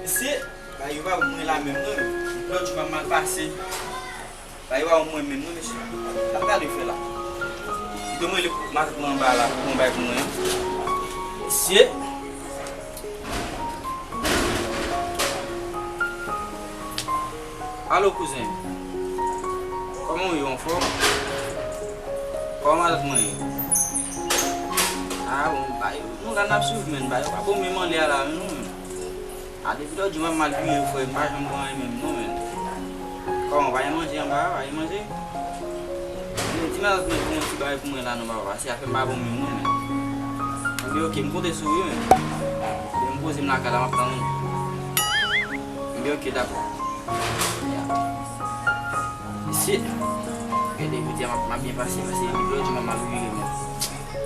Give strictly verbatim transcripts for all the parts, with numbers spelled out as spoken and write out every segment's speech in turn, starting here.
Se, ba yo pa mwen la menm non. Lòt jou m ap mal pase. Ba yo pa mwen menm non, mesye. Sa m ta dwe fè la? Kite mwen rele matant mwen anba la pou yon bay pou mwen. Mesye. Alo, kouzen. Kòman w ye, anfòm? Kòman matant mwen ye? Ah, bon, ba yo, nou la n ap swiv, menn. Ba yo pa bon menm anlè a la, non, menn. A, depi lòt jou, m ap mal vire, frè, m pa janm pran anyen menm, non, menn. Kòman, w pa gen manje anba a, w pa gen manje? Men, di matant mwen pou yon ti bagay pou mwen la, non, papa, se afè m pa bon menm, non, menn. Enben, oke, m konte sou ou wi, menn. Enben, m poze m lakay la, m ap tann ou. Enben, oke, dakò. Ya. Mesye, gade, jodi a, m ap, m ap byen pase, paske depi lòt jou, m ap mal vire, menn.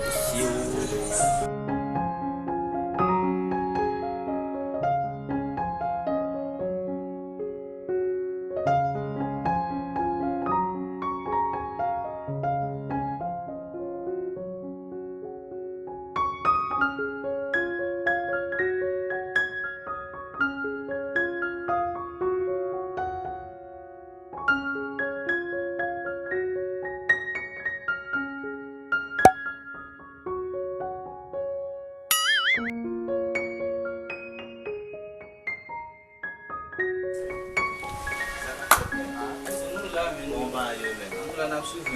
Mesye, o. Bon, ba yo, men.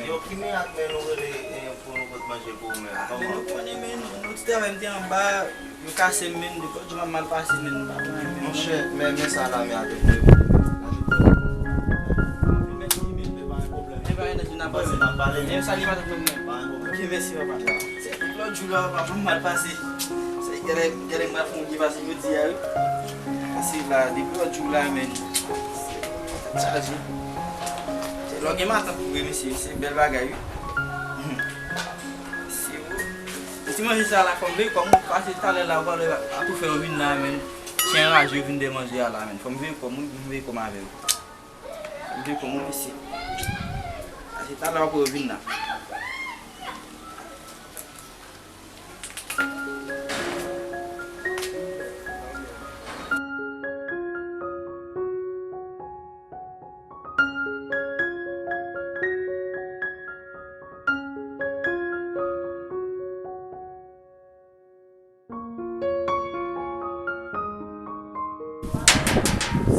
Yo, ki mirak, men, nou rele, eh, pou nou pot manje pou ou, men? Ah, men, nou konnen, men, nou, nou ti travay, m te anba, yo kase m, men, depi lòt jou m ap mal pase, men, m pa konnen, men. Monchè, men, men sa la, men, avèk mwen. Men, pa gen nan pale, men. Men, sa li pa t ap pran mwen. Ok, mèsi, papa. Se lòt jou la, papa, m mal pase. Se gade, gade, m pa fon byen pase jodi a, wi. Pase la, depi lòt jou la, men. Tèt chaje. Se lò gen matant pou vre, mesye, se bèl bagay, wi. Se ou. Ti manje sa la, fò m veye kò m, pase talè la, ou pral wè, a tou fè yo vin la, men. Chen raje yo vin de manje a la, men. Fò m veye kò m, wi, m veye kò m avè yo. Veye kò m, wi, mesye. Pase talè w ap wè yo vin la.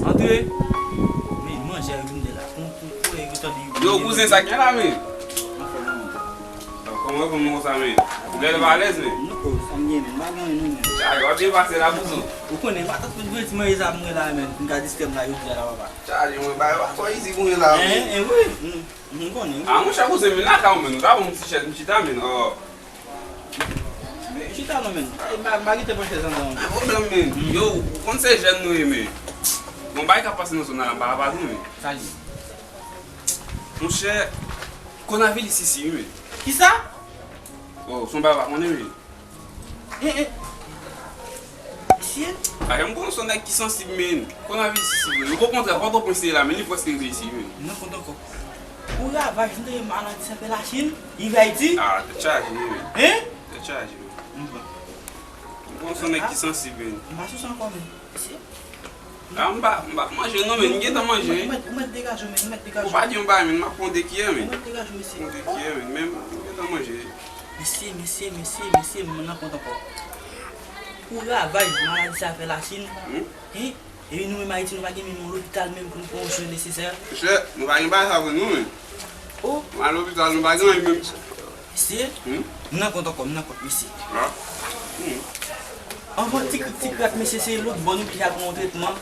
Antre. Men manje a vin de la. Kon, kon, kon, e tande. Yo, kouzen, sa k gen la, men? Anfòm, non. Kòman w konn konsa, men? Ou genlè pa alèz, men? Non, oh, sa m gen, men. M pa gen anyen, non, men. Ay, w ap byen pase la, kouzen. Ou konnen, matant mwen voye ti manje sa pou mwen la, men. Pou m ka distrè m la, jodi a la, papa. Chaje, mwen, bay, w ap fò izi pou mwen la, men. Hein, hein, wi. M konnen, wi. Ah, monchè, kouzen, men, lakay ou, men. Ou ta ban m ti chèz, m chita, men. Oh. Men chita non, men. M pa, m pa gentan pran chèz anndan, non. Pa pwoblèm, men. Yo, ou konn se jèn nou ye, men. Bon, bagay k ap pase nan zòn nan la, m pa ka pa di w, men. Sa l ye? Monchè, konavilis isi, wi, men. Kisa? Oh, se yon bagay ou pa konnen, men. Eh, eh. Mesye. Paske m konn se yon nèg ki sansib, men. Konaviris isi, men. Okontrè, Pòtoprens li ye la, men li prèske rive isi, men. M nan kont ankò. Pou ravaj, nou te gen maladi sa fè Lachin, rive Ayiti. Ah, tèt chaje, wi, men. Hein? Tèt chaje, wi. M konn se yon nèg ki sansib, men. M pa sou sa ankò, men. Mesye. Ah, m pa, m pa manje, non, men. M gentan manje. Ou mèt, ou mèt degaje w, men. Ou mèt degaje w. Ou pa di yon bagay, men. M ap pran de kiyè, men. Ou mèt degaje w, mesye. Pran de kiyè, men. Men m gentan manje. Mesye, mesye, mesye, mesye, m nan kont ankò. Pou ravaj maladi sa fè Lachin. Hmm? Hein? Epi nou menm Ayiti, nou pa gen menm yon lopital menm pou nou pran yon swen nesesè. Monchè, nou pa gen bagay sa vre, non, men. Oh. Nou al lopital, nou pa gen anyen menm. Mesye, hmm? M nan kont ankò, m nan kont, mesye. Ah. Hmm. Anvan ti krik, ti krak, mesye, se lòt bò nou ki al pran yon tretman.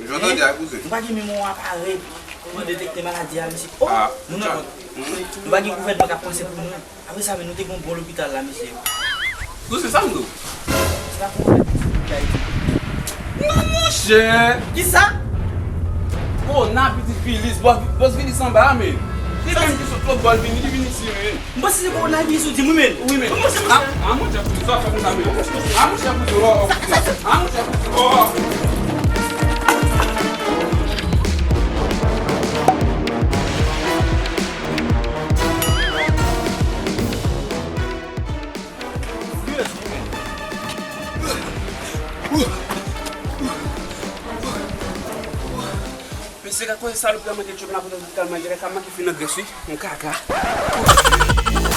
Jan w tande a, kouzen. Nou pa gen menm yon aparèy pou detekte maladi a, mesye. Oh, ah, nou nan kont. Hmm. Nou pa gen gouvènman k ap panse pou nou. Apre sa, men nou te gen yon bon lopital la, mesye. Kouzen, sa m di w? Se pa pou ou fè piti pou Ayiti. Non, monchè! Kisa? Kowona, pitit Vilis, bòs, bòs Vilis anba a, men. Li menm ki sot lòt bò, l vini, li vini isi, men. M panse se kowonaviris ou di m, wi, men. Wi, men. M panse, a, a, monchè, pou sa fè konsa, men. A, monchè, pou sa, a, monchè, pou sa. Deja koze salopri an mete tchouk nan pote vital manje la ka manke fin nan grès wi. M kaka.